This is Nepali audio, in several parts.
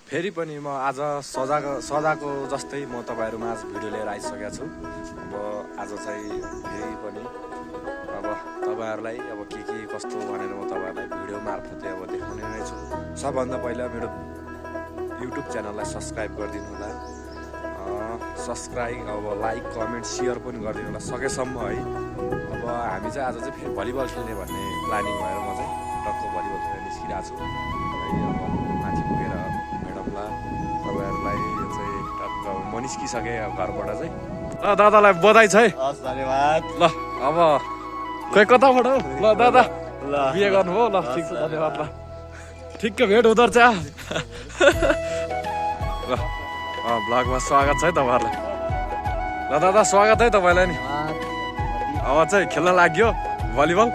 फेरि पनि म आज सदाको जस्तै म तपाईँहरूमा आज भिडियो लिएर आइसकेको छु। अब आज चाहिँ फेरि पनि अब तपाईँहरूलाई अब के कस्तो भनेर म तपाईँहरूलाई भिडियो मार्फतै अब देखाउने नै छु। सबभन्दा पहिला मेरो युट्युब च्यानललाई सब्सक्राइब गरिदिनु होला, सब्सक्राइब अब लाइक कमेन्ट सेयर पनि गरिदिनु होला सकेसम्म है। अब हामी चाहिँ आज चाहिँ फेरि भलिबल खेल्ने भन्ने प्लानिङ भएर म चाहिँ टक्क भलिबल खेल्न निस्किरहेको छु। अब माथि पुगेर म्याडमलाई तपाईँहरूलाई यो चाहिँ टक्क म निस्किसकेँ घरबाट चाहिँ। ल दादालाई बधाई छ है। धन्यवाद। ल अब खोइ कताबाट हो? ल दादा ल बिहे गर्नुभयो? ल ठिक छ, धन्यवाद। ल ठिक्क भेट हुँदो रहेछ। ल ब्लगमा स्वागत छ है तपाईँहरूलाई। ल दादा स्वागत है तपाईँलाई नि। अब चाहिँ खेल्न लाग्यो भलिबल।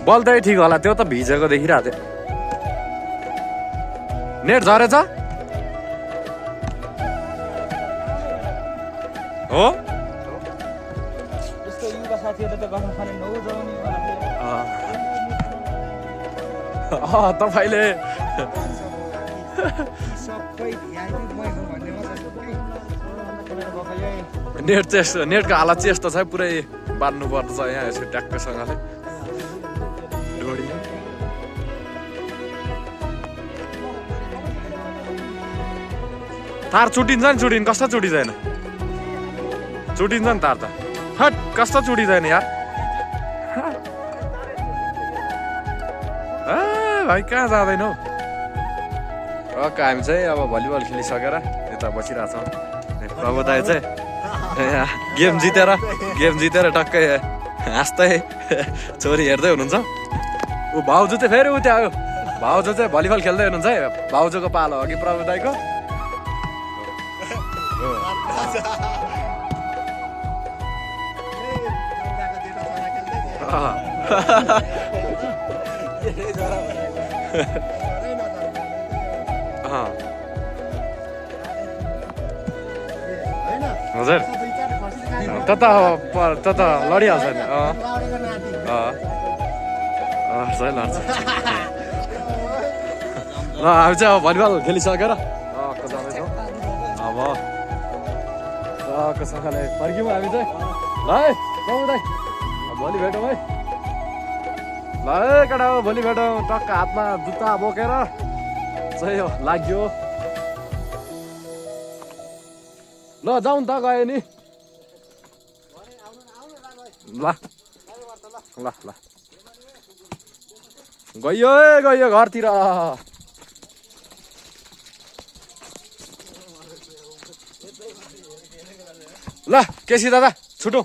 बल त ठिक होला, त्यो त भिजेको देखिरहेको थियो। नेट झरेछ हो? यस्तो युवा साथीहरूले त गर्न खाने नौजवानी तपाईँले नेट चाहिँ नेटको हालत चाहिँ यस्तो छ पुरै बाँध्नु पर्छ यहाँ यसो ट्याक्कसँगले ढोडी। तार चुटिन्छ नि चुटिन्, कस्तो चुटिँदैन? चुटिन्छ नि तार त, हट कस्तो चुटिँदैन यार। भाइ कहाँ जाँदैन हौ? हामी चाहिँ अब भलिबल खेलिसकेर यता बसिरहेछौँ। प्रभु दाइ चाहिँ गेम जितेर टक्कै हाँस्दै छोरी हेर्दै हुनुहुन्छ। ऊ भाउजू चाहिँ फेरि ऊ त्यहाँ भाउजू चाहिँ भलिबल खेल्दै हुनुहुन्छ है। भाउजूको पालो हो कि प्रभु दाइको? हजुर त लडिहाल्छ नि। सही लाग्छ। ल हामी चाहिँ अब भलिबल खेलिसकेर जाँदैछौँ। अब सँगले फर्क्यौँ हामी चाहिँ। ल है प्रभु दाइ भोलि भेटौँ है। ल है केटा हो भोलि भेटौँ। टक्क हातमा जुत्ता बोकेर चाहिँ लाग्यो। ल जाउँ त गयो नि। ल ल ल गयो घरतिर। ल केसी दादा छुटौँ।